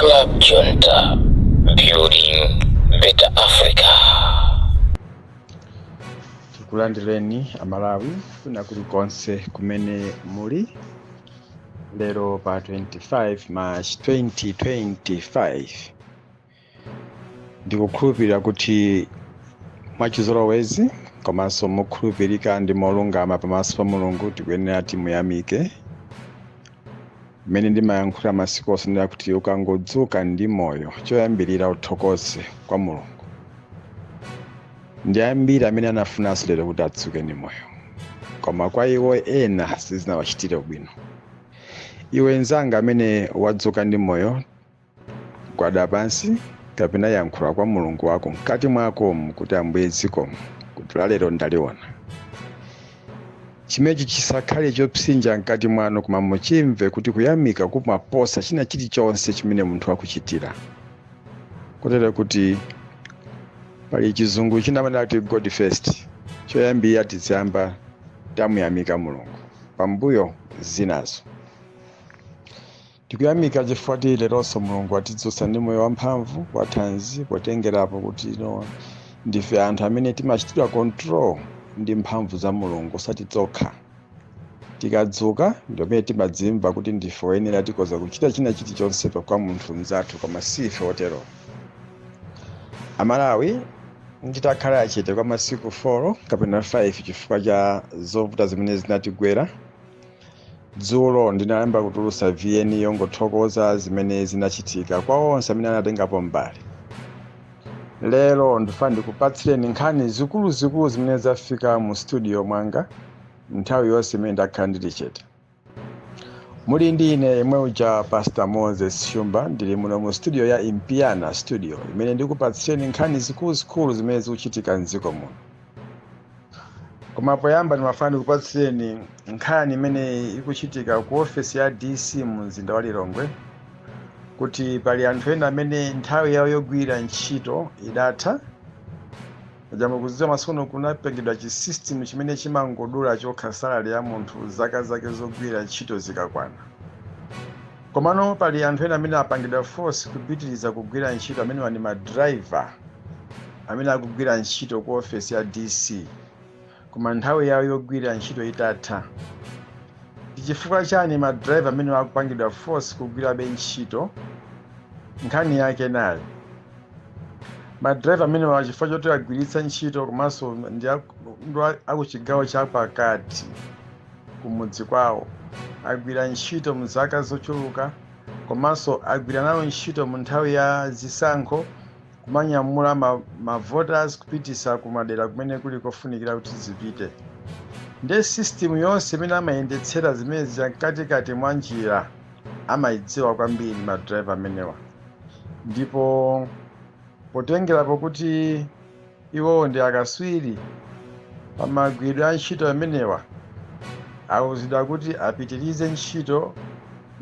Club Junta, building better Africa. Tikulandireni Amalawi kuna kulikonse kumene muli lero pa 25 March 2025. Ndikukhulupirira kuti mwachizolowezi komanso mokhulupirika ndi molungama pamaso pa Mulungu, tikuyenera timuyamike. Mmene ndimayankhula masiku onse, ndira kuti ukangodzuka ndi moyo, choyambirira uthokoze kwa Mulungu. Ndi ambiri amene anafunanso lero kuti adzuke ndi moyo, koma kwa iwo ena sizinawachitire bwino. Iwe nzanga amene wadzuka ndi moyo, gwada pansi kapena yankhula kwa Mulungu wako mkati mwakomu kuti, "Ambuye, zikomo kuti lalero ndaliona." Chimechi chisakhale chopsinja mkati mwanu, koma muchimve kuti kuyamika kumaposa china chilichonse chimene munthu akuchitira. Kotero kuti pali chizungu chinamanena kuti "God first". Choyambirira tiziyamba tamuyamika Mulungu, pambuyo zinazo. Tikuyamika chifukwa ti leronso Mulungu atidzutsa ndi moyo wamphamvu, wathanzi, potengerapo kuti no ndife anthu amene timachitidwa control ndi mphamvu za Mulungu, osati tokha. Tikadzuka ndomene timadzimva kuti ndife oyenera, tikoza kuchita china chilichonse kwa munthu mnzathu, koma sife otero. Amalawi, nditakhala chete kwa masiku 4 kapena 5 chifukwa cha zovuta zimene zinatigwera, dzulo ndinayamba kutulutsa VN yongothokoza zimene zinachitika kwa onse amene anatengapo mbali. Lero ndifuna ndikupatsireni nkhani zikuluzikulu zimene zafika mu studio mwanga nthawi yonse imene ndakhala ndili chete. Muli ndi ine yemwe uja, Pastor Moses Shumba. Ndili muno mu studio ya Impiana Studio imene ndikupatsireni nkhani zikuluzikulu zimene zikuchitika mdziko muno. Koma poyamba ndimafuna ndikupatsireni nkhani imene ikuchitika ku ofesi ya DC mu mzinda wa Lilongwe, kuti pali anthu ena amene nthawi yawo yogwira ntchito idatha. Jambo kudziwa masiku kunapangidwa chi system chimene chimangodula chokha salary ya munthu zaka zake zogwira ntchito zikakwana. Komano pali anthu ena amene apangidwa force kupitiriza kugwira ntchito. Amene ndi ma driver amene akugwira ntchito ku ofesi ya DC koma nthawi yawo yogwira ntchito itatha. Ndi chifukwa chani ma driver amene akupangidwa force kugwirabe ntchito? Nkhani yake nayo, ma driver amene wa chifukwa choti agwiritsa ntchito komanso ndi akuchigawo chapakati kumudzi kwawo, agwira ntchito mu zaka zochuluka, komanso agwira nawo ntchito mu nthawi ya zisankho, kumanyamula ma voters kupitisa kumadera kumene kuli kofunikira kuti zipite. Nde system yonse imene amayendetsera zimene zija mkatikati mwa njira amayidziwa kwambiri ma driver amenewa. Ndipo potengerapo kuti iwowo ndi akaswiri pamagwiridwe a ntchito amenewa, awuzidwa kuti apitirize ntchito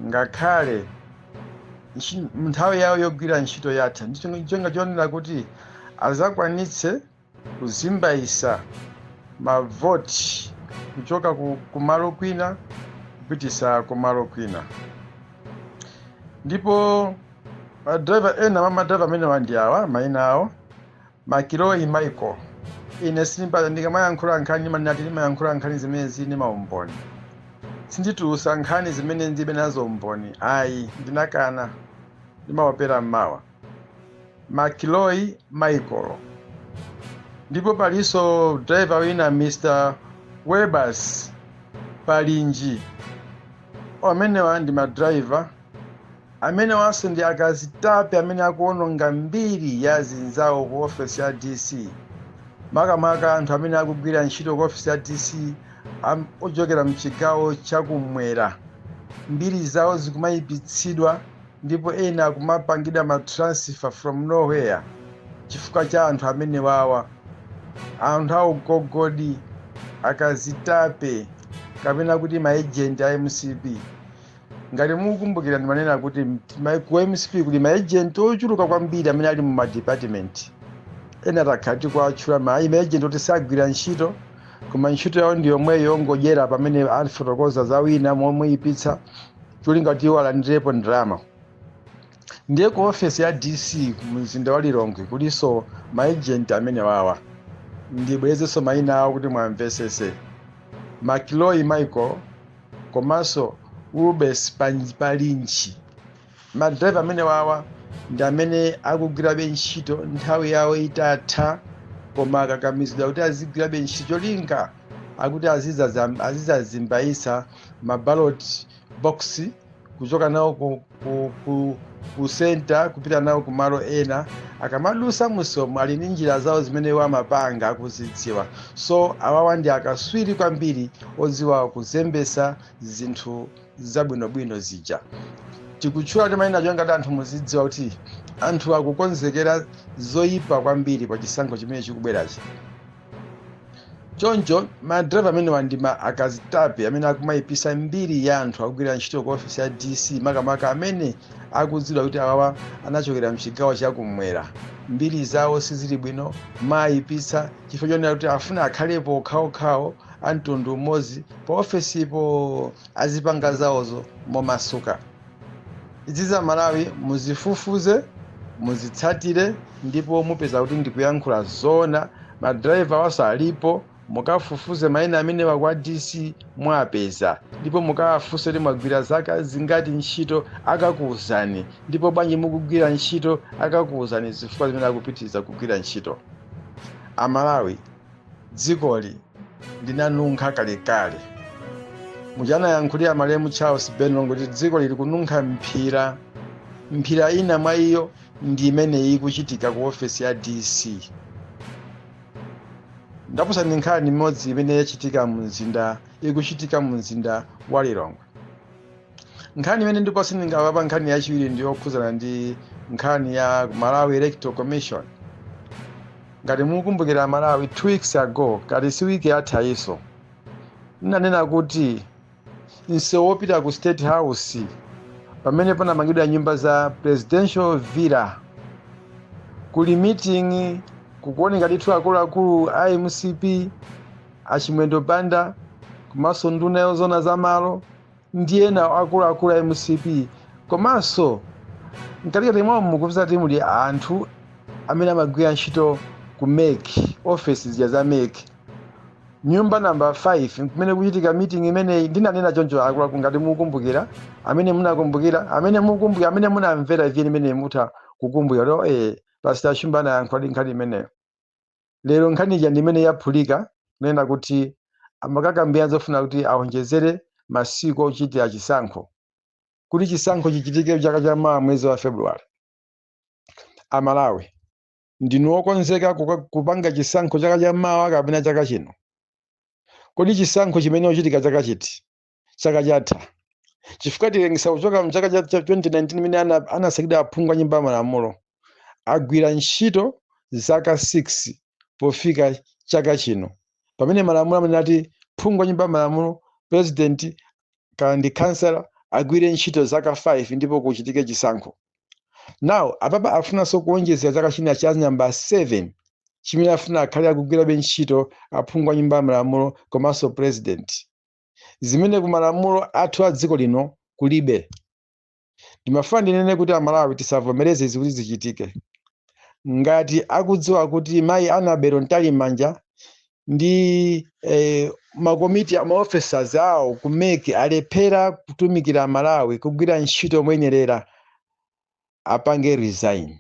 ngakhale nthawi yawo yogwira ntchito yatha, ndichonga chonena kuti azakwanitse kuzimbayisa mavoti kuchoka kumalo kwina kupitisa kumalo kwina. Ndipo ma driver ena mwa ma driver amenewa ndi awa, mayina awo: Makiloi Michael. Ine simba ndikamayankhula nkhani manati ndimayankhula nkhani zimene zili maumboni. Sinditulusa nkhani zimene ndilibe nazo umboni, ayi, ndinakana, ndimawapera mmawa. Makiloi Michael. Ndipo palinso driver wina, Mr Webers Palinji. Amenewa ndi ma driver amene wanso ndi akazitape amene akuononga mbiri ya zinzawo ku ofesi ya DC, makamaka anthu amene akugwira ntchito ku ofesi ya DC ochokera mchigawo chakumwera. Mbiri zawo zikumayipitsidwa ndipo ena akumapangidwa ma transfer from nowhere chifukwa cha anthu amene wawa, anthu augogodi, akazitape kapena kuti ma agent a MCP. Ngati mukukumbukira, ndimanena kuti ku MCP kuli ma agent ochuluka kwambiri amene ali mu ma department ena. Takhala tikuatchula ma agent oti sagwira ntchito, koma ntchito yawo ndi yomweyo yongodyera pamene afotokoza za wina momuyipitsa, cholinga kuti iwo alandirepo ndalama. Ndiye ku ofesi ya DC ku mzinda wa Lilongwe kulinso ma agent amene wawa. Ndibwerezenso mayina awo kuti mwamvesese: Macloy Michael komanso Rubes Palinchi. Madraiva amene wawa ndi amene akugwirabe ntchito nthawi yawo itatha, koma akakamizidwa kuti azigwirabe ntchito, cholinga akuti azizazimbayisa ma ballot box kuchoka nawo ku center kupita nawo ku malo ena. Akamadusa musomo, ali ndi njira zawo zimene iwo amapanga, akuzidziwa. So awawa ndi akaswiri kwambiri odziwa kuzembesa zinthu zabwinobwino zija. Tikutchula ndi mayina chongati anthu muzidziwa kuti anthu akukonzekera zoyipa kwambiri pa chisankho chimene chikubwerachi. Choncho madraiva amenewa ndi ma akazitape amene akumayipisa mbiri ya anthu akugwira ntchito ku ofisi ya DC, makamaka amene akudziwa kuti awawa anachokera mchigawo chakumwera. Mbiri zawo sizili bwino, mayipitsa chifukwa chonena kuti afuna akhalepo okhaokhawo a mtundu umodzi pa ofesipo, azipanga zawozo momasuka. Izi za Malawi muzifufuze, muzitsatire, ndipo mupeza kuti ndikuyankhula zona. Madraiva waso alipo, mukafufuze mayina amenewa kwa DC, mwapeza. Ndipo mukawafunse kuti mwagwira zaka zingati ntchito, akakuwuzani. Ndipo bwanji mukugwira ntchito, akakuwuzani zifukwa zimene akupitiriza kugwira ntchito. Amalawi, dzikoli linanunkha kalekale. Muchanayankhulira malemu Charles Ben Longwe kuti dziko lili kununkha mphira. Mphira ina mwa iyo ndi imeneyi ikuchitika ku ofesi ya DC. Ndapusani nkhani imodzi imene yachitika mu mzinda, ikuchitika mu mzinda wa Lilongwe. Nkhani imene ndipasani ngapapa, nkhani yachiwiri, ndi yokhuzana ndi nkhani ya Malawi Electoral Commission. Ngati mukumbukira Malawi, 2 weeks ago, kati si wiki yathayiso, ndinanena kuti msewu wopita ku State House, pamene panamangidwa nyumba za Presidential Villa, kuli meeting, kukuoneka ndithu akuluakulu a MCP, Achimwendo Banda komanso nduna yozona za malo ndi ena akuluakulu a MCP. Komanso mkatikati mwawo mukupeza kuti muli anthu amene amagwira ntchito ku MEC, office zija za MEC, nyumba namba 5, kumene kuchitika meeting imeneyi. Ndinanena choncho akuluakulu, ngati mukumbukira, amene munakumbukira, amene mukumbukira, amene munamvera VN imeneyi, mutha kukumbukira kuti Pastor Shumba anayankhula nkhani imeneyo. Lero nkhani ija ndi imene yaphulika, kunena kuti amakakambira zofuna kuti awonjezere masiku ochitira chisankho, kuti chisankho chichitike chaka cha mawa mwezi wa February. Amalawi, ndinu okonzeka kupanga chisankho chaka cha mawa kapena chaka chino? Kodi chisankho chimene ochitika chaka chiti? Chaka chatha, chifukwa tilengesa kuchoka mchaka cha 2019 imene anasankhidwa aphungu a nyumba ya malamulo, agwira ntchito zaka 6 pofika chaka chino, pamene malamulo amene ati phungu wa nyumba ya malamulo, president kana ndi kansala agwire ntchito zaka 5 ndipo kuchitike chisankho. Now apapa afunanso kuonjezera chaka china cha namba 7 chimene afuna akhale akugwirabe ntchito aphungu a nyumba ya malamulo komanso president, zimene ku malamulo athu a dziko lino kulibe. Ndimafuna ndinene kuti Amalawi, tisavomereze izi kuti zichitike. Ngati akudziwa kuti mayi Annabel Mtalimanja ndi makomiti, ma officers awo ku MEC alephera kutumikira Malawi, kugwira ntchito moyenerera, apange resign.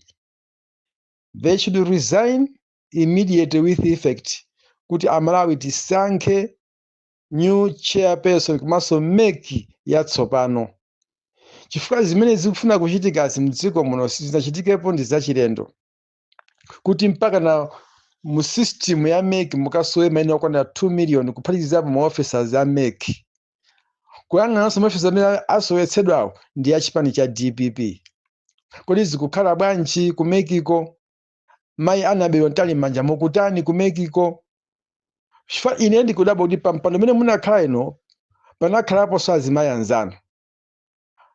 They should resign immediately with effect, kuti Amalawi tisankhe new chairperson komanso MEC yatsopano, chifukwa zimene zikufuna kuchitikazi mdziko muno sizinachitikepo, ndi zachilendo kuti mpaka na mu system ya MEC mukasowe maina okwana 2 million, kuphatikizapo ma officers a MEC. Kuyang'ananso ma officers amene asowetsedwawo ndi achipani cha DPP. Kodi zikukhala bwanji ku MEC ko? Mayi Annabel Mtalimanja, mukutani ku MEC ko? Chifukwa ine ndikudabwa kuti pampando umene munakhala ino panakhalaponso azimayi anzanu.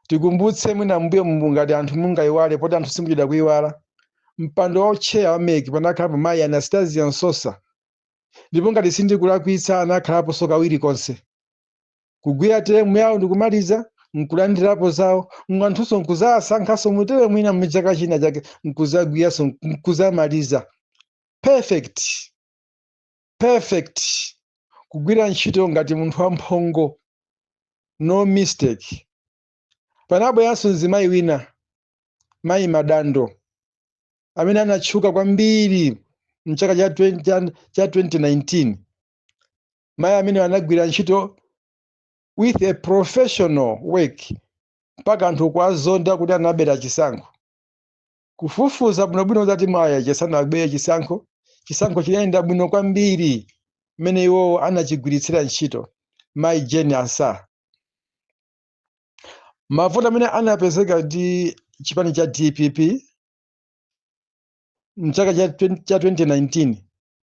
Tikumbutse mwina mbuyo ngati anthu mungayiwale, poti anthu simuchita kuyiwala. Mpando wa chair wa MEC panakhalapo mayi Anastasia Msosa, ndipo ngati sindikulakwitsa anakhalaponso kawiri konse, kugwira term yawo ndikumaliza Nkulandirapo zawo, anthunso nkuzasankhaso mutere mwina mchaka china chake, nkuzagwiranso, nkuzamaliza. Perfect, perfect, kugwira ntchito ngati munthu wamphongo, no mistake. Panabweranso mzimayi wina, mayi Madando, amene anatchuka kwambiri mchaka cha 20 cha 2019. Mayi amene anagwira ntchito with a professional work mpaka anthu kuwazonda kuti anabera chisankho. Kufufuza bwinobwino zati maya chisanabere chisankho, chisankho chinayenda bwino kwambiri mmene iwowo anachigwiritsira ntchito. Mayi Jane Ansah, mavoti amene anapezeka ndi chipani cha DPP mchaka cha 2019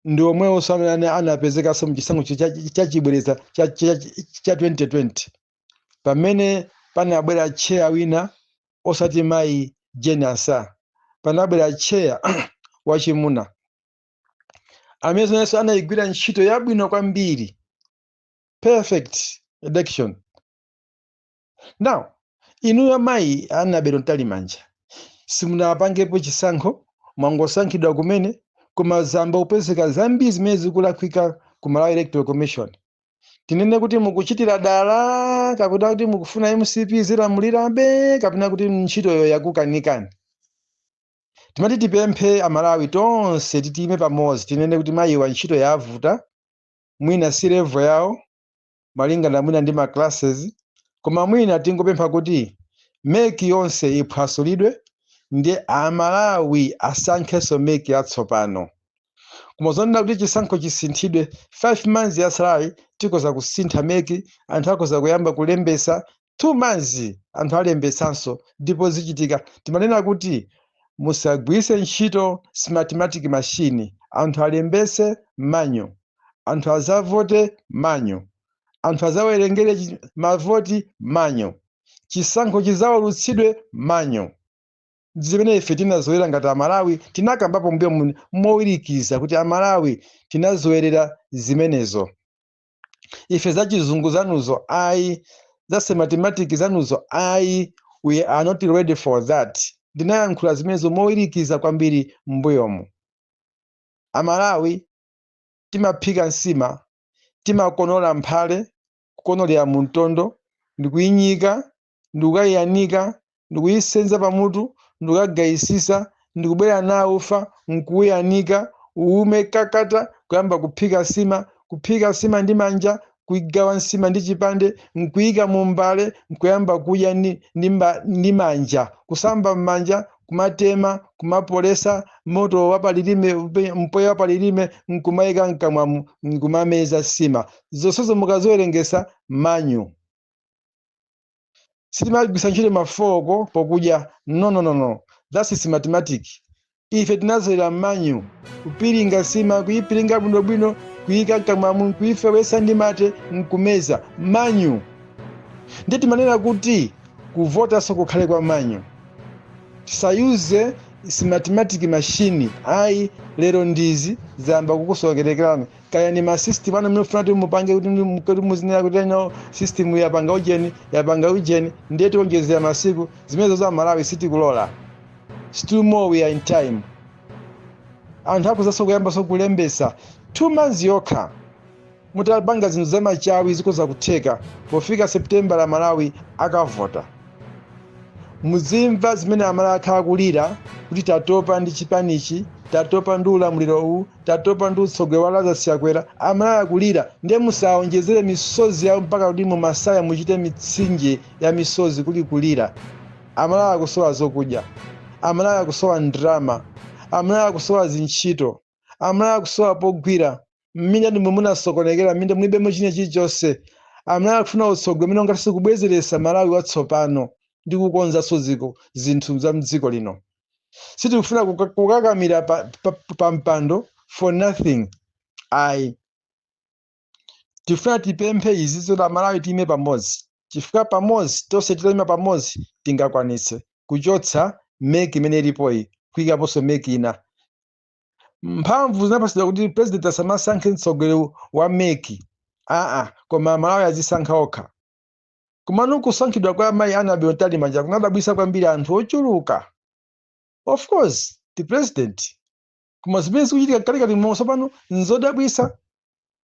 ndi omwewonso amene anapezekanso mchisankho chachibwereza cha 2020, pamene panabwera chair wina, osati mayi Jane Ansah. Panabwera chair wachimuna amene zonenso anayigwira ntchito yabwino kwambiri, perfect election. Now inuyo mayi Annabel Mtalimanja simunapangepo chisankho, mwangosankhidwa kumene, koma zamba kupezeka zambiri zimene zikulakwika ku Malawi Electoral Commission. Tinene kuti mukuchitira dala, kapena kuti mukufuna MCP zilamulirabe, kapena kuti ntchitoyo yakukanikani? Timati tipemphe Amalawi tonse titime pamodzi, tinene kuti mayiwa ntchito yavuta, mwina si level yawo malingana mwina ndi ma classes, koma mwina tingopempha kuti MEC yonse iphwasulidwe ndi Amalawi asankhenso MEC yatsopano. Koma zonena kuti chisankho chisinthidwe, 5 months yatsalayi tikoza kusintha MEC, anthu akoza kuyamba kulembesa, 2 months anthu alembesanso ndipo zichitika. Timanena kuti musagwiritse ntchito Smartmatic machine, anthu alembese manual, anthu azavote manual, anthu azawerengere mavoti manual, chisankho chizaulutsidwe manual, zimene ife tinazowera ngati Amalawi. Tinakambapo mbuyo mowirikiza kuti Amalawi tinazowerera zimenezo. Ife zachizungu zanuzo ayi, za Smartmatic zanuzo ayi, we are not ready for that. Ndinayankhula zimenezo mowirikiza kwambiri mbuyomu. Amalawi timaphika nsima, timakonola mphale, kukonolera mu mtondo, ndikuyinyika, ndikukayiyanika, ndikuyisenza pamutu, ndikukagayisisa, ndikubwera nawo ufa, nkuuyanika uume kakata, kuyamba kuphika sima, kuphika sima ndi manja, kuigawa nsima ndi chipande, nkuyika mu mbale, nkuyamba kudya ndi manja, kusamba m'manja, kumatema, kumapolesa moto wapalilime, mpweya wapalilime, nkumayika mkamwamu, nkumameza sima. Zonsezo mukaziwerengesa, manual. Sitimagwisa ntchito mafoko pokudya. No, no, no, no, that's Smartmatic. Ife tinazolera manual, kupiringa sima, kuyipiringa bwinobwino, kuyika mkamwamu, kuyifewesa ndi mate, nkumeza manual. Ndi timanena kuti kuvotanso kukhale kwa manual, tisayuze Smartmatic machine ayi. Lero ndizi zayamba kukusokerekerani. Kaya ni ma system anu munofuna kuti mupange kuti muzinena kuti no system yapanga ujeni, yapanga ujeni, ndiye tionjezera masiku. Zimenezo za Malawi sitikulola. Still more, we are in time. Anthu akuzanso kuyambanso kulembesa 2 months yokha. Mutapanga zinthu zamachawi zikoza kutheka pofika September la Malawi akavota. Muzimva zimene Amalawi akhala kulira kuti tatopa ndi chipanichi, tatopa ndi ulamuliro uwu, tatopa ndi utsogoleri wa Lazarus Chakwera. Amalawi akulira, ndiye musawonjezere misozi yawo mpaka kuti mumasaya muchite mitsinje ya misozi kuli kulira. Amalawi akusowa zokudya, Amalawi akusowa ndrama, Amalawi akusowa zintchito, Amalawi akusowa pogwira. Mminda ndimwe munasokonekera, mminda mulibemo china chilichonse. Amalawi akufuna utsogoleri umene ungathe kubwezeresa Malawi watsopano ndi kukonzanso ziko zinthu za mdziko lino. Sitikufuna kukakamira pa mpando for nothing ayi. Tifuna tipemphe izi zoti Amalawi tiyime pamodzi, chifukwa pamodzi tonse titayima pamodzi tingakwanitse kuchotsa MEC imene ilipoyi, kuyikaponso MEC ina. Mphamvu zinapasidwa kuti president asamasankhe mtsogoleri wa MEC, aa, koma Amalawi azisankha okha. Koma Komano kusankhidwa kwa amayi Annabel Mtalimanja kunadabwitsa kwambiri anthu ochuluka. Of course the president, koma zimene zikuchitika mkatikati monso pano nzodabwitsa,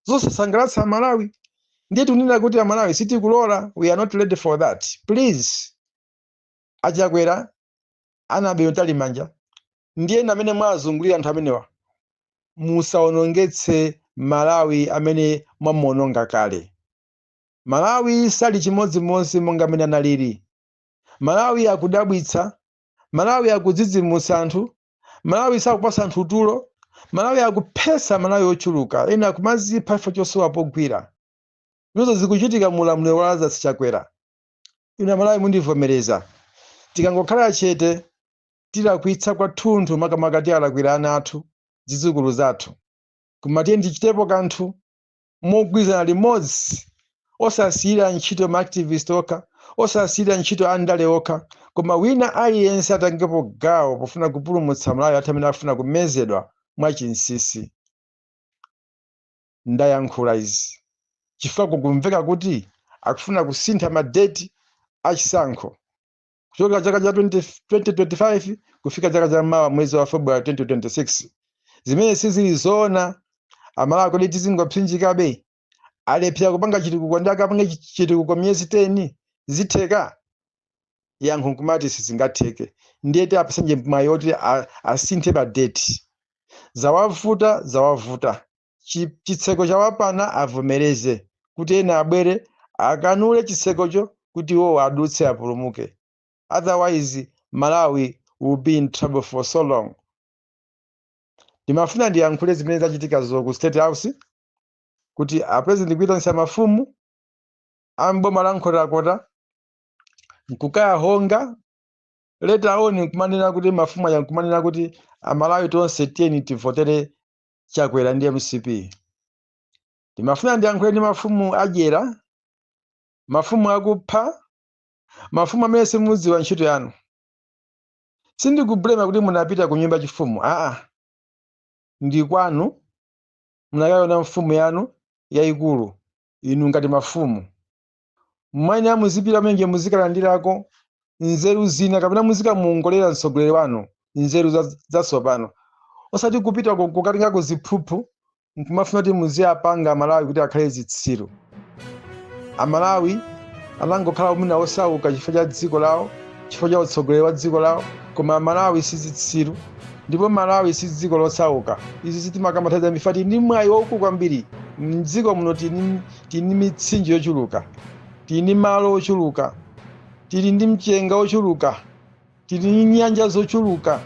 zosasangalatsa Amalawi. Ndiye tikunena kuti Amalawi sitikulola, we are not ready for that. Please, Achakwera, Annabel Mtalimanja ndiye amene mwazungulira anthu amenewa, musawonongetse Malawi amene mwamuwononga kale. Malawi sali chimodzimodzi monga amene analili. Malawi akudabwitsa, Malawi akudzidzimutsa anthu, Malawi sakupasa anthu tulo, Malawi akuphetsa Malawi ochuluka, ena akumazipha chifukwa chosowa pogwira. Zimenezo zikuchitika mu ulamuliro wa Lazarus Chakwera. Inu Amalawi mundivomereza, tikangokhala chete tilakwitsa kwathunthu, makamaka tialakwira ana athu, zidzukulu zathu. Koma tiye tichitepo kanthu mogwirizana limodzi, osasiyira ntchito ma activist okha, osasiyira ntchito andale okha, koma wina aliyense atengepo gawo pofuna kupulumutsa Malawi athu amene afuna kumezedwa mwachinsinsi. Ndayankhula izi chifukwa kukumveka kuti akufuna kusintha madeti achisankho kuchokera chaka cha 20 2025 kufika chaka cha mawa mwezi wa February 2026, zimene sizili zoona. Amalawi, kodi tizingopsinjikabe? Alephera kupanga chitukuko ndi akapange chitukuko miyezi 10, zitheka? Yankho nkumati sizingatheke. Ndiye tiapasanje mwayi oti asinthe madeti. Zawavuta, zawavuta. Chitseko chawapana, avomereze kuti ena abwere akanule chitsekocho kuti iwo adutse apulumuke. Otherwise Malawi will be in trouble for so long. Ndimafuna ndiyankhule zimene zachitika zo ku State House, kuti a president kuyitanitsa mafumu amboma la Nkhotakota nkukayahonga. Later on nkumanena kuti mafumu aya nkumanena kuti Amalawi tonse tiyeni tivotere Chakwera ndi MCP. Ndimafuna ndiyankhule ndi mafumu adyera, mafumu akupha, mafumu amene simudziwa ntchito yanu. Sindikublema kuti munapita ku nyumba chifumu, aa, ndi kwanu, munakayiona mfumu yanu yayikulu. Inu ngati mafumu mmene muzipita menge muzikalandirako nzeru zina kapena muzikamuongolera mtsogoleri wanu nzeru zatsopano, osati kupita kukatengako ziphuphu nkumafuna kuti muziyapanga Amalawi kuti akhale zitsiru. Amalawi anangokhala mwina osauka chifukwa cha dziko lawo, chifukwa cha utsogoleri wa dziko lawo, koma Amalawi si zitsiru ndipo Malawi si dziko losauka. Izi sitimakamba mifa. Tili ndi mwayi waukulu kwambiri mdziko muno. Tili ndi mitsinje yochuluka, tili ndi malo ochuluka, tili ndi mchenga ochuluka, tili ndi nyanja zochuluka,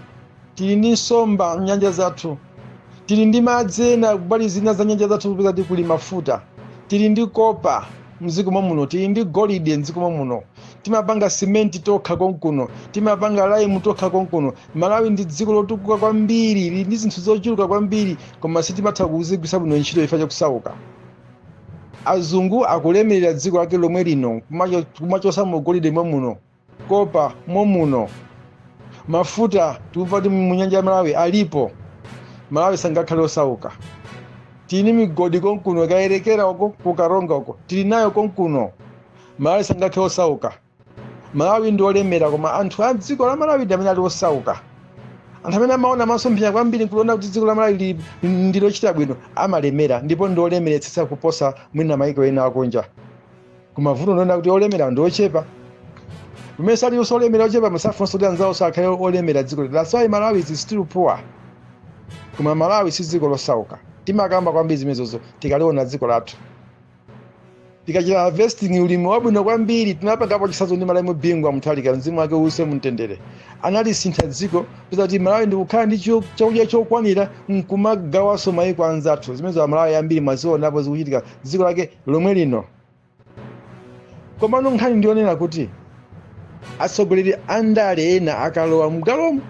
tili ndi nsomba mnyanja zathu, tili ndi madzi ena kubali zina za nyanja zathu kupeza kuti kuli mafuta, tili ndi copper mdziko muno, tili ndi golide mdziko muno, timapanga simenti tokha konkuno, timapanga lime tokha konkuno. Malawi ndi dziko lotukuka kwambiri, lili ndi zinthu zochuluka kwambiri, koma sitimatha kuzigwiritsa bwino ntchito chifukwa chakusauka. Azungu akulemerera dziko lake lomwe lino kumachosa golide mwamuno, copper momuno, mafuta tikumva kuti munyanja ya Malawi alipo. Malawi sangakhale osauka. Tili ndi migodi konkuno, Kayerekera uko, kuKaronga uko, tili nayo konkuno. Malawi sangakhale osauka. Malawi ndi olemera, koma anthu a dziko la Malawi ndi amene ali osauka. Anthu amene amaona masomphenya kwambiri nkuona kuti dziko la Malawi ndi lochita bwino amalemera ndipo ndi olemeretsetsa kuposa mwina maiko ena akunja. Koma vuto ndiona kuti olemera ndi ochepa. Pamene salionso olemera ochepa, musafunso kuti anzawo akhale olemera dziko. That's why Malawi is still poor. Koma Malawi si dziko losauka. Timakamba kwambiri zimenezozo tikaliona dziko lathu, tikachita harvesting, ulimi wabwino kwambiri. Tinapangapo chitsanzo ndi malemu Bingu wa Mutharika, mzimu wake uuse mumtendere. Analisintha dziko peza kuti Malawi ndikukhala ndi chakudya chokwanira nkumagawanso mayiko anzathu. Zimenezo Amalawi ambiri mwazionapo zikuchitika dziko lake lomwe lino. Komano nkhani ndionena kuti atsogoleri andale ena akalowa mgalomo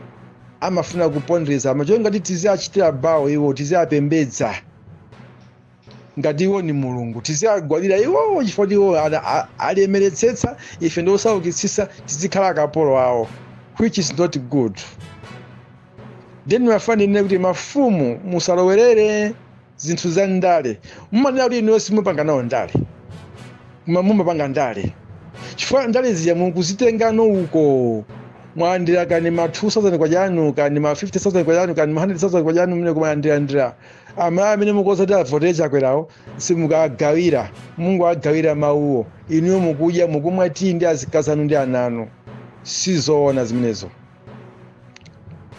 amafuna kupondereza, amacho ngati tiziachitira bawo iwo, tiziapembedza ngati iwo ni Mulungu, tiziagwadira iwowo chifukwa kuti iwo alemeretsetsa, ife ndi osaukitsitsa, tizikhala akapolo awo, which is not good. Then mafuna ndinene kuti mafumu musalowerere zinthu za ndale. Mumanena kuti inuyo simupanga nawo ndale, koma mumapanga ndale chifukwa Chifukwa ndale zija mukuzitengano uko, mwalandira kani ma 2000 kwacha anu, kani ma 50,000 kwacha anu, kani ma 100,000 kwacha anu, mene kumalandilandira. Amalawi amene mukuoza kuti avotere Chakwerawo, simukagawira, mungoagawira mawuwo, inuyo mukudya, mukumwa tii ndi azikazi anu ndi ana anu. Sizoona zimenezo.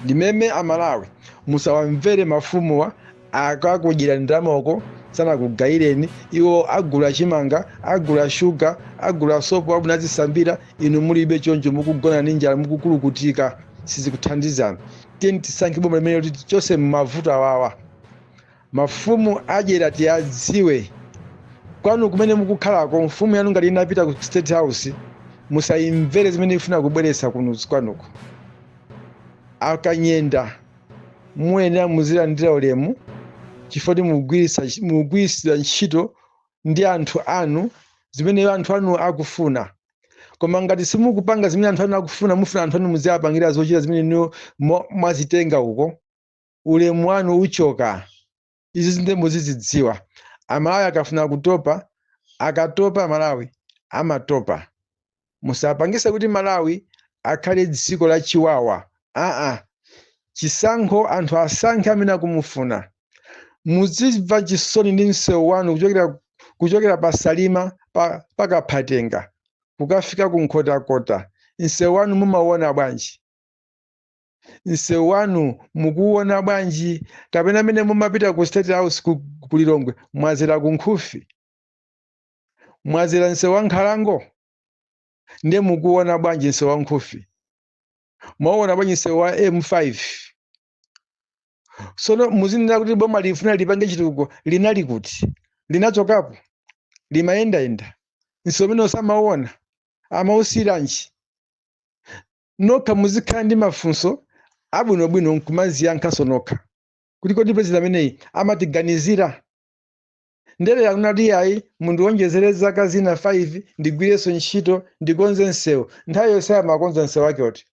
Ndimeme Amalawi, musawamvere mafumuwa. Akakudyera ndalama uko, sanakugayireni. Iwo agula chimanga, agula shuga, agula sopo abwino azisambira, inu mulibe choncho, mukugona ndi njala, mukukulukutika. Sizikuthandizana. Tiyeni tisankhe boma limene kuti tichose mavuto awawa. Mafumu adyera tiyadziwe. Kwanu kumene mukukhalako, mfumu yanu ngati inapita ku State House, musayimvere zimene ifuna kubweretsa kuno kwanuko. Akanyenda, muyenera muzilandira ulemu chifukwa kuti mugwirisira ntchito ndi anthu anu zimene anthu anu akufuna. Koma ngati simukupanga zimene anthu anu akufuna, mufuna anthu anu muziapangira zochita zimene inu mwazitenga uko, ulemu wanu uchoka. Izi zinde muzizidziwa. Amalawi akafuna kutopa, akatopa, Malawi amatopa. Musapangise kuti Malawi akhale dziko la chiwawa. Aa, chisankho, anthu asankhe amene akumufuna. Muzimva chisoni ndi msewu wanu kuchokera pa Salima pakaphatenga kukafika ku Nkhotakota. Msewu wanu mumauona bwanji? Msewu wanu mukuwona bwanji? Kapena amene mumapita ku State House ku Lilongwe, mwazera ku Nkhufi, mwazera msewu wa nkhalango, ndiye mukuwona bwanji msewu wa Nkhufi? Mwaona bwanji msewu wa M5? Sono muzinena kuti boma lifuna lipange chitukuko, linali kuti? Linachokapo, limayendayenda, msewu umene usamauona amausiranji? Nokha muzikhala ndi mafunso abwinobwino nkumaziyankhaso nokha kuti kodi president ameneyi amatiganizira? Ndere yakunati ayi, mundiwonjezere zaka zina 5, ndigwirenso ntchito, ndikonze msewu. Nthawi yonse amakonza msewu wake oti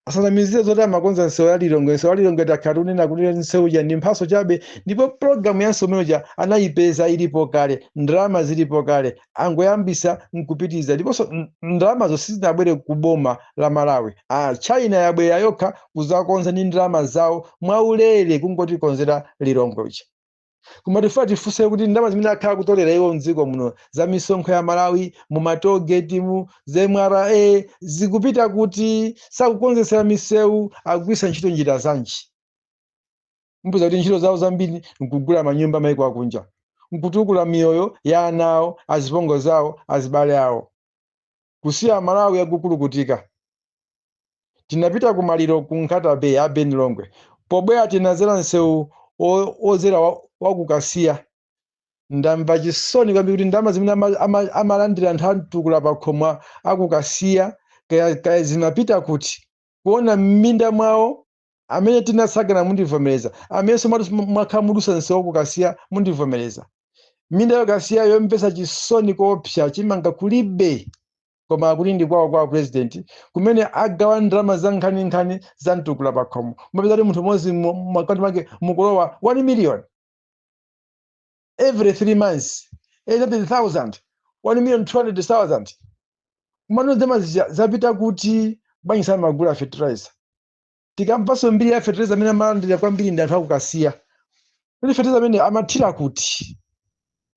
asanamizire zoti amakonza msewu ya Lilongwe. Msewu wa Lilongwe takhala tikunena kuti msewu uja ndi mphaso chabe, ndipo pologalamu ya msewu umeneja anayipeza ilipo kale, ndalama zilipo kale, angoyambisa nkupitiza. Ndiponso ndalamazo sizinabwere ku boma la Malawi. Ah, China yabwera yokha kuzakonza ndi ndalama zawo mwaulere, kungotikonzera Lilongwe uja. Koma tifuna tifunse kuti ndalama zimene akhala kutolera iwo mdziko muno za misonkho ya Malawi, mu ma tollgate, mu za MRA, zikupita kuti? Sakukonzesera misewu, akugwiritsa ntchito njira zanji? Mpeza kuti ntchito zawo zambiri nkugula manyumba maiko akunja, nkutukula miyoyo ya ana awo, azipongo zawo, azibale awo, kusiya Malawi akukulukutika. Tinapita kumaliro ku Nkhata Bay a Ben Longwe. Pobwera tinazera msewu ozera wa kukasiya. Ndamva chisoni kwambiri kuti ndalama zimene amalandira anthu amtukula pakhomo akukasiya, kaya zimapita kuti? Kuona m'minda mwawo, amene tinatsagana mundivomereza, amenenso mwakhala mudusa msewu wakukasiya mundivomereza, minda yokasiya yomvetsa chisoni koopsa, chimanga kulibe, koma akuti ndi kwawo kwa president kumene agawa ndalama za nkhaninkhani za mtukula pakhomo. Mapeza kuti munthu umodzi mwakati mwake mukulowa 1 million every 3 months, 800,000, 1 million 200,000. Kumano ndalama zija zapita kuti bwanji? Samagula fertilizer. Tikamvanso mbiri ya fertilizer amene amalandira kwambiri ndi anthu akukasiya, kuti fertilizer amene amathira kuti?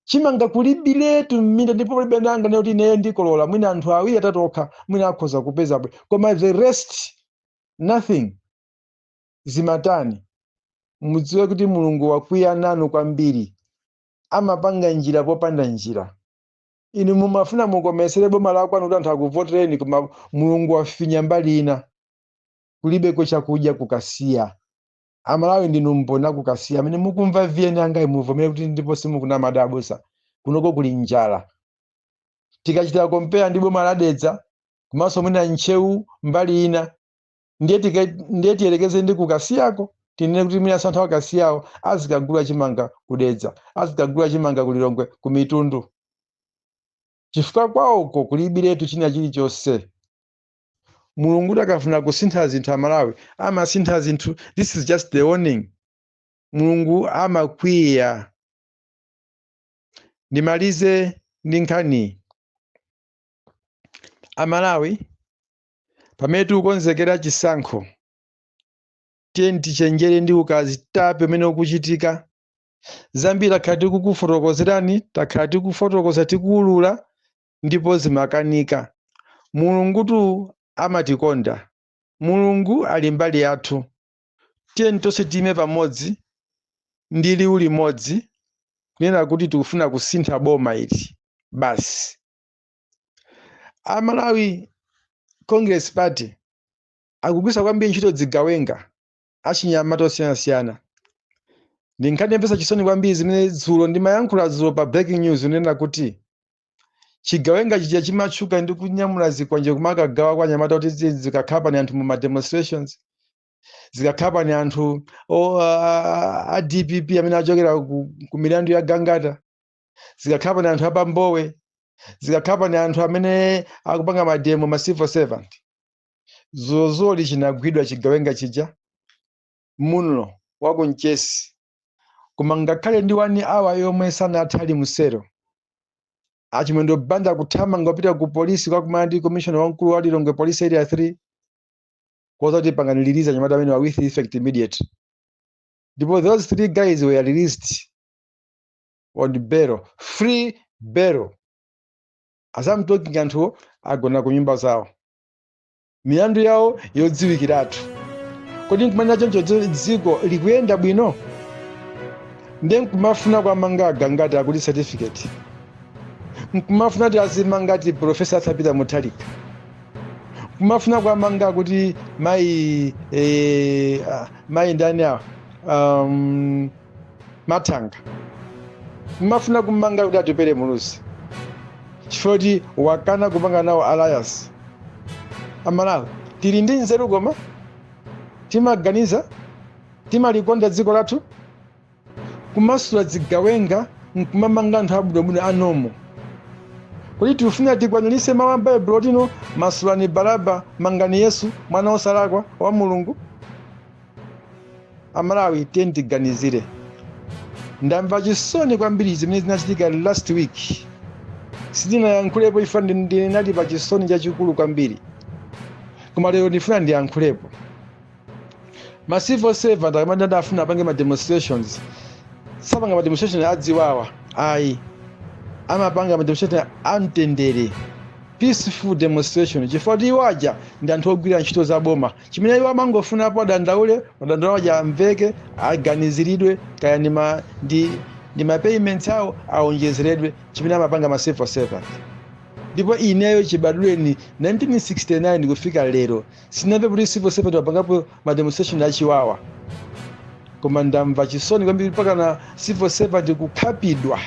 Chimanga kulibiletu m'minda, ndipo palibe nanga kuti ineyo ndikolola. Mwina anthu awiri atatu okha mwina akhoza kupeza bwe, koma the rest nothing. Zimatani? Mudziwe kuti Mulungu wakwiya nanu kwambiri, amapanga njira popanda njira. Inu mumafuna mukomesere boma la kwanu kuti anthu akuvotereni, koma Mulungu wafinya mbali ina, kulibeko chakudya kukasiya. Amalawi, ndinu mboni akukasiya amene mukumva VN angayi, muvomere kuti ndipo simukunama abusa, kunoko kuli njala. Tikachita compare ndi boma la Dedza komanso mwina Ntcheu mbali ina, ndiye tiyelekeze ndi kukasiyako, tinene kuti mwina anthu akasiyawo azikagula chimanga kudedza, azikagula chimanga kulilongwe, ku Mitundu, chifukwa kwawoko kulibiretu china chilichonse. Mulungu kuti akafuna kusintha zinthu, Amalawi, amasintha zinthu. This is just the warning. Mulungu amakwiya. Ndimalize ndi nkhani. Amalawi, pamene tikukonzekera chisankho, tiye tichenjere ndi ukazitape umene ukuchitika. Zambiri takhala tikukufotokozerani, takhala tikufotokoza, tikuwulula, ndipo zimakanika. Mulungutu amatikonda, Mulungu ali mbali yathu. Tiye tonse tiyime pamodzi ndi liwu limodzi kunena kuti tikufuna kusintha boma ili basi. Amalawi Congress Party akugwiritsa kwambiri ntchito zigawenga, achinyamata osiyanasiyana. Ndi nkhani yomvetsa chisoni kwambiri zimene dzulo ndimayankhula dzulo pa breaking news, kunena kuti chigawenga chija chimatchuka ndi kunyamula zikwanje kumakagawa kwa anyamata kuti zikakhala ni anthu mu ma demonstrations, zikakhala ni anthu a DPP amene achokera ku milandu ya Gangata, zikakhala ni anthu apambowe, zikakhala ni anthu amene akupanga ma demo, ma civil servant. Zozoli chinagwidwa chigawenga chija muno wakunchesi, koma ngakhale ndi 1 hour yomwe sanathe ali musero, Achimwendo Banda kuthamanga kupita ku polisi kwakumana ndi commissioner wamkulu wa Lilongwe Police Area 3 kuwauza kuti pangani release anyamata amene wa with effect immediate. Ndipo those three guys were released on bail, free bail. As I'm talking, anthu agona ku nyumba zawo, milandu yawo yodziwikiratu. Kodi nkumanena choncho dziko likuyenda bwino? Ndiye nkumafuna kwamanga Agangati akuti certificate, nkumafuna kuti azimanga ti Professor Arthur Peter Mutharika, nkumafuna kwamanga kuti mayi mayi ndani awa, Mathanga, kumafuna kumanga kuti Atupere Muluzi chifukwa kuti wakana kupanga nawo alliance. Amalawi tili ndi nzeru, koma timaganiza, timalikonda dziko lathu? Kumasula zigawenga nkumamanga anthu abwinobwino anomo. Kuti tifuna tikwaniritse mawu a Baibulo tino: masulani Baraba, mangani Yesu, mwana wosalakwa wa Mulungu. Amalawi, tiye tiganizire. Ndamva chisoni kwambiri zimene zinachitika last week. Sindinayankhulepo ifa ndinali pa chisoni chachikulu kwambiri, koma lero ndifuna ndiyankhulepo. Ma civil servant akamati adafuna apange ma demonstrations, sapanga ma demonstration adziwawa ayi, amapanga ma demonstration amtendere, peaceful demonstration, chifukwa kuti iwo aja ndi anthu ogwira ntchito za boma. Chimene iwo amangofunapo adandaule, madandaulo aja amveke, aganiziridwe, kaya ndi ma payments awo aonjezeredwe, chimene amapanga ma civil servant. Ndipo ineyo chibadwireni 1969 kufika lero sinamve kuti civil servant wapangapo ma demonstration achiwawa. Koma ndamva chisoni kwambiri mpaka na civil servant kukhapidwa,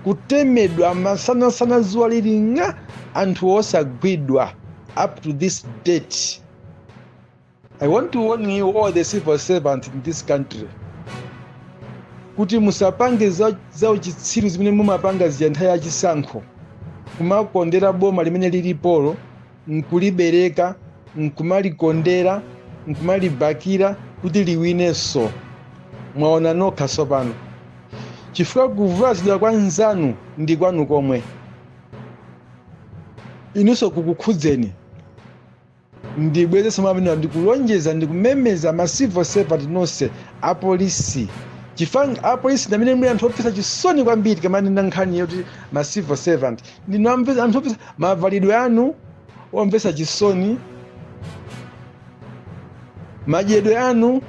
kutemedwa masanasana zuwa lili ng'a, anthu osagwidwa up to this date. I want to warn you all the civil servants in this country kuti musapange za uchitsiru zimene mumapanga zija nthawi yachisankho, kumakondera boma limene lilipolo, nkulibereka, nkumalikondera, nkumalibakira kuti liwinenso. Mwaona nokha tsopano, chifukwa kuvulazidwa kwa nzanu ndi kwanu komwe, inunso kukukhudzeni. Ndibwezeso mwamene ndikulonjeza, ndikumemeza ma civil servant nonse, apolisi, chifukwa apolisi ndi amene muli anthu opsa chisoni kwambiri. Kamanena nkhani yoti ma civil servant ndinu anthu opsa, mavalidwe anu omvetsa chisoni, madyedwe anu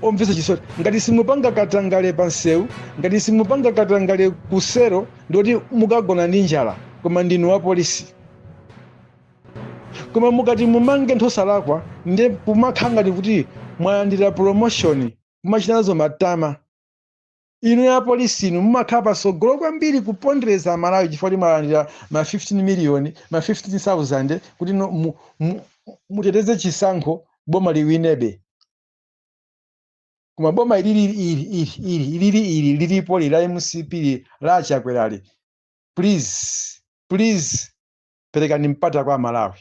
omvetsa chisoni. Ngati simupanga katangale pa nsewu, ngati simupanga katangale kusero, ndoti mukagona ndi njala, koma ndinu wa polisi. Koma mukati mumange anthu osalakwa, ndiye kumakhala ngati kuti mwalandira promotion, kumachita nazo matama. Inu ya polisi, inu mumakhala pasogolo kwambiri kupondereza Amalawi chifukwa kuti mwalandira ma 15 million, ma 15,000 kuti no, muteteze chisankho, boma liwinebe. Koma boma ilili ili ili ili ilili ili lilipo li la MCP la Chakwerali, please, please, perekani mpata kwa Amalawi.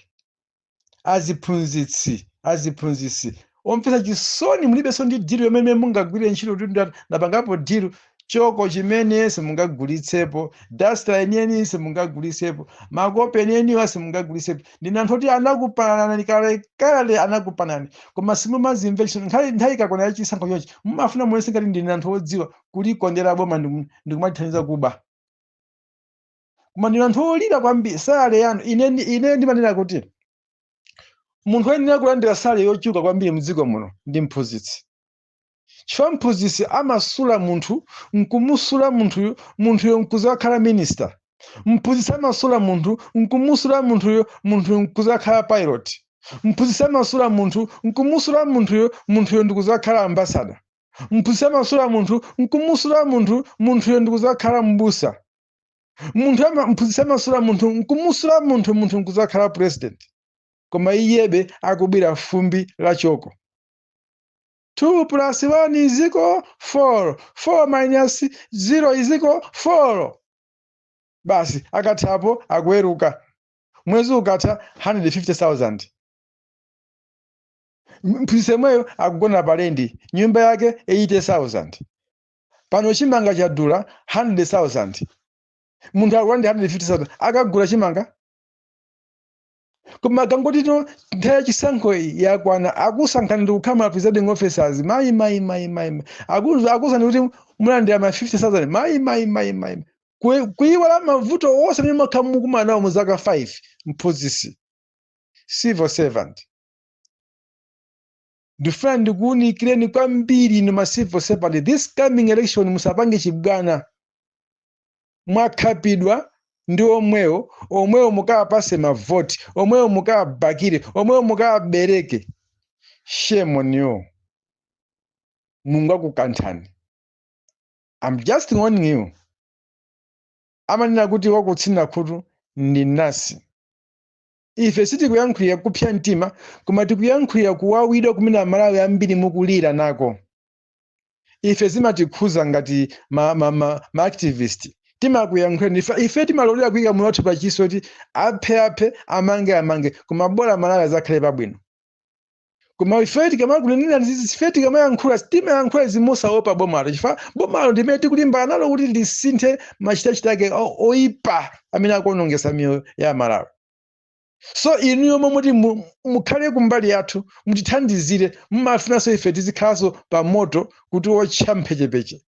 Aziphunzitsi, aziphunzitsi omvetsa chisoni, mulibenso ndi deal yomwe mungagwire ntchito kuti ndapangapo deal. Choko chimene simungagulitsepo, duster yeniyeni simungagulitsepo, makope enieniwa simungagulitsepo. Ndine anthu oti anakupanani kalekale, anakupanani, koma simumazimve chisoni. Nthawi ikakwana ya chisankho chochi, mumafuna muonese ngati ndine anthu odziwa kulikondera boma ndikumatithandiza kuba, koma ndine anthu olira kwambiri. Salary yanu, ine ndimanena kuti munthu ayenera kulandira salary yochuluka kwambiri mdziko muno ndi mphunzitsi, chifukwa mphunzitsi amasula munthu, nkumusula munthuyo, munthuyo nkuzakhala minister. Mphunzitsi amasula munthu, nkumusula munthuyo, munthuyo nkuzakhala pilot. Mphunzitsi amasula munthu, nkumusula munthuyo, munthuyo ndikuzakhala ambassador. Mphunzitsi amasula munthu, nkumusula munthu, munthuyo ndikuzakhala mbusa. Mphunzitsi amasula munthu, nkumusula munthu, munthu nkuzakhala president, koma iyebe akubwira fumbi la choko. 2 plus 1 is equal 4, 4 minus 0 is equal 4. Basi, akathapo akuweruka. Mwezi ukatha, 150,000. Mphunzitsi yemweyo akugona palendi, nyumba yake 80,000. Pano chimanga chadula 100,000, munthu akulandira 150,000, akagula chimanga? Koma kangotito nthawi yachisankho iyi yakwana, akusankhani ndi kukhala ma presiding officers. Mayi, mayi, mayi, mayi, mayi. Akuwuzani kuti mulandira ma 50,000. Mayi, mayi, mayi, mayi, kuyiwala mavuto onse amene mwakhala mukumana nawo mu zaka 5. Mphunzitsi, civil servant, ndifuna ndikuwunikireni kwambiri inu ma civil servant, this coming election musapange chibwana. Mwakhapidwa ndi omwewo, omwewo mukawapase mavoti, omwewo mukawabakire, omwewo mukawabereke. Shame on you. Mulungu akukanthani. I'm just warning you. Amanena kuti wakutsina khutu ndi nasi. Ife sitikuyankhulira kupsa mtima, koma tikuyankhulira kuwawidwa kumene Amalawi ambiri mukulira nako. Ife zimatikhuza ngati ma activist, timakuyankhulira. Ife timalolera kuyika moyo wathu pachiswe kuti aphe aphe, amange amange, koma bola Malawi azakhale pabwino. Koma ife tikamakunenera, ife tikamayankhula, timayankhula zimosaopa bomalo, chifukwa bomalo ndimene tikulimbana nalo kuti lisinthe machitachita ake oyipa amene akuonongesa miyoyo ya Malawi. So inuyo momwe mukhale kumbali yathu, mutithandizire, mumafunanso ife tizikhalanso pa moto kuti otcha mphechepeche.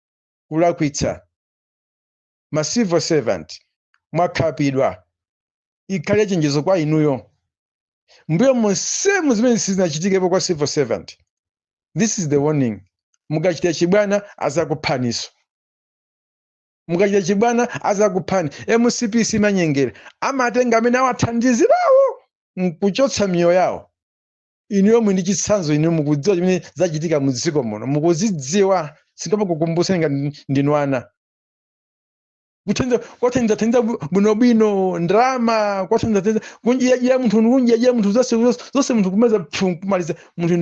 Kulakwitsa. Ma civil servant, mwakhapidwa, ikhale chenjezo kwa inuyo. Mbuyo monsemu zimene sizinachitikepo kwa civil servant. This is the warning. Mukachita chibwana, azakuphaniso. Mukachita chibwana, azakuphani. MCP simanyengera, amatenga amene awathandizirawo nkuchotsa miyoyo yawo. Inuyo muli ndi chitsanzo, inu mukudziwa chimene zachitika mu dziko muno, mukuzidziwa. Singapakukumbuseni ngati ndinu ana. Kuthandiza, kwathandiza thandiza bwinobwino ndalama, kwathandiza thandiza kunjiyajira munthu, kunjiyajira munthu, zonse zonse, munthu kumaliza pfu, kumaliza munthu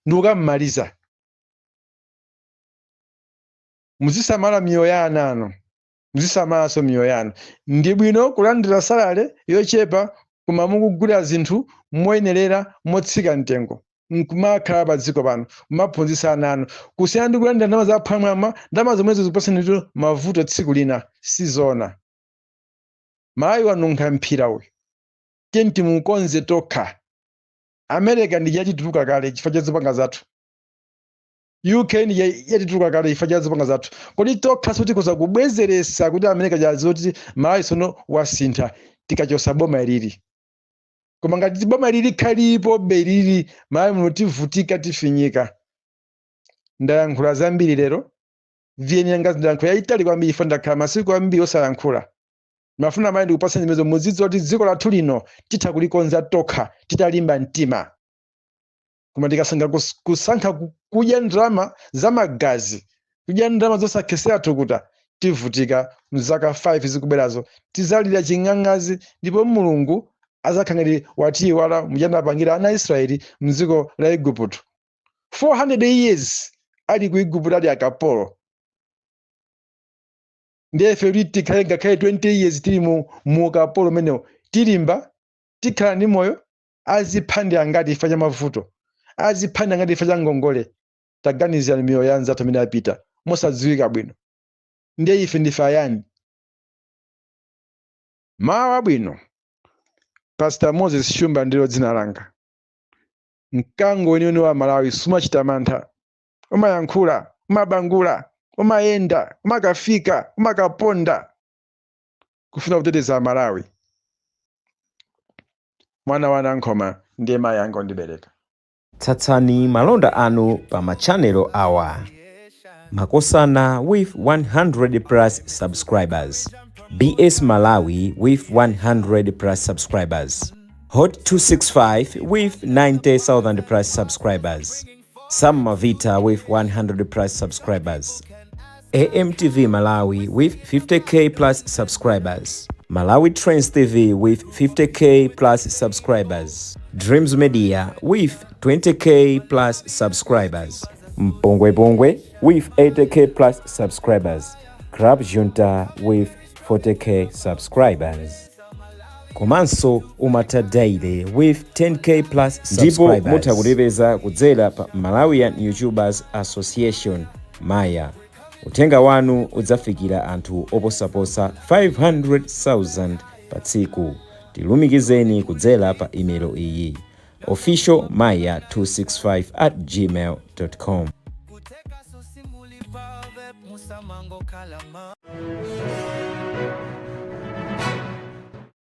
ndikukammaliza. Muzisamala miyoyo ya ana anu, muzisamalanso miyoyo yanu. Ndi bwino kulandira salary yochepa, koma mukugula zinthu moyenerera, motsika mtengo, nkumakhala pa dziko pano, kumaphunzitsa ana anu, kusiyana ndi kulandira ndalama zaphwamwamwa, ndalama zomwezo zikupatsani mavuto tsiku lina. Sizona. Malawi wanunkha mphira uyu, tiye timukonze tokha. America ndi yatituluka kale chifukwa cha zopanga zathu. UK ndi yatituluka kale chifukwa cha zopanga zathu. Kodi tokha sotikhoza kubwezeresa kuti America chazoti Malawi sono wasintha tikachosa boma ilili? Koma ngati boma ilili khalipo belili, Malawi muno tivutika, tifinyika. Ndayankhula zambiri lero, VN yanga ndayankhula yayitali kwambiri. Ife ndakhala masiku ambiri osayankhula. Mafuna mayi ndikupasani zimenezo, muzidziwa kuti dziko lathu lino titha kulikonza tokha titalimba mtima. Koma tikasankha kusankha kudya ndalama zamagazi, kudya ndalama zosakhesera thukuta, tivutika. Mzaka 5 zikubwerazo tizalira ching'ang'azi, ndipo Mulungu azakhala ngati watiyiwala muchanapangira ana Israeli mdziko la Igupto. 400 years ali ku Igupto ali akapolo. Ndiye ife kuti tikhale ngakhale 20 years tili mu ukapolo umenewo, tilimba, tikhala ndi moyo? Azipha ndi angati ifa cha mavuto? Azipha ndi angati ifa cha ngongole? Taganizirani miyoyo ya anzathu amene apita mosadziwika bwino. Ndiye ife ndife ayani? Mawu abwino. Pastor Moses Shumba ndilo dzina langa. Mkango weniweni wa Malawi sumachita mantha, umayankhula, umabangula, umayenda, umakafika, umakaponda kufuna kuteteza Malawi. Mwana wa Nankhoma ndiye mayi anga ondibereka. Tsatsani malonda anu pa machanelo awa: Makosana with 100 plus subscribers, BS Malawi with 100 plus subscribers, Hot 265 with 90,000 plus subscribers, Sam Mavita with 100 plus subscribers, AMTV Malawi with 50K plus subscribers, Malawi Trends TV with 50K plus subscribers, Dreams Media with 20K plus subscribers, Mpongwe Pongwe with 80K plus subscribers, Club Junta with 40K subscribers. Komanso Umata Daily with 10K plus Ndipo subscribers. Mutha kutipeza kudzera pa Malawian YouTubers Association, Maya. Uthenga wanu udzafikira anthu oposaposa 500,000 pa tsiku. Tilumikizeni kudzera pa imelo iyi: officialmaya265@gmail.com. Kuteka sosimuli pave musamango kalama.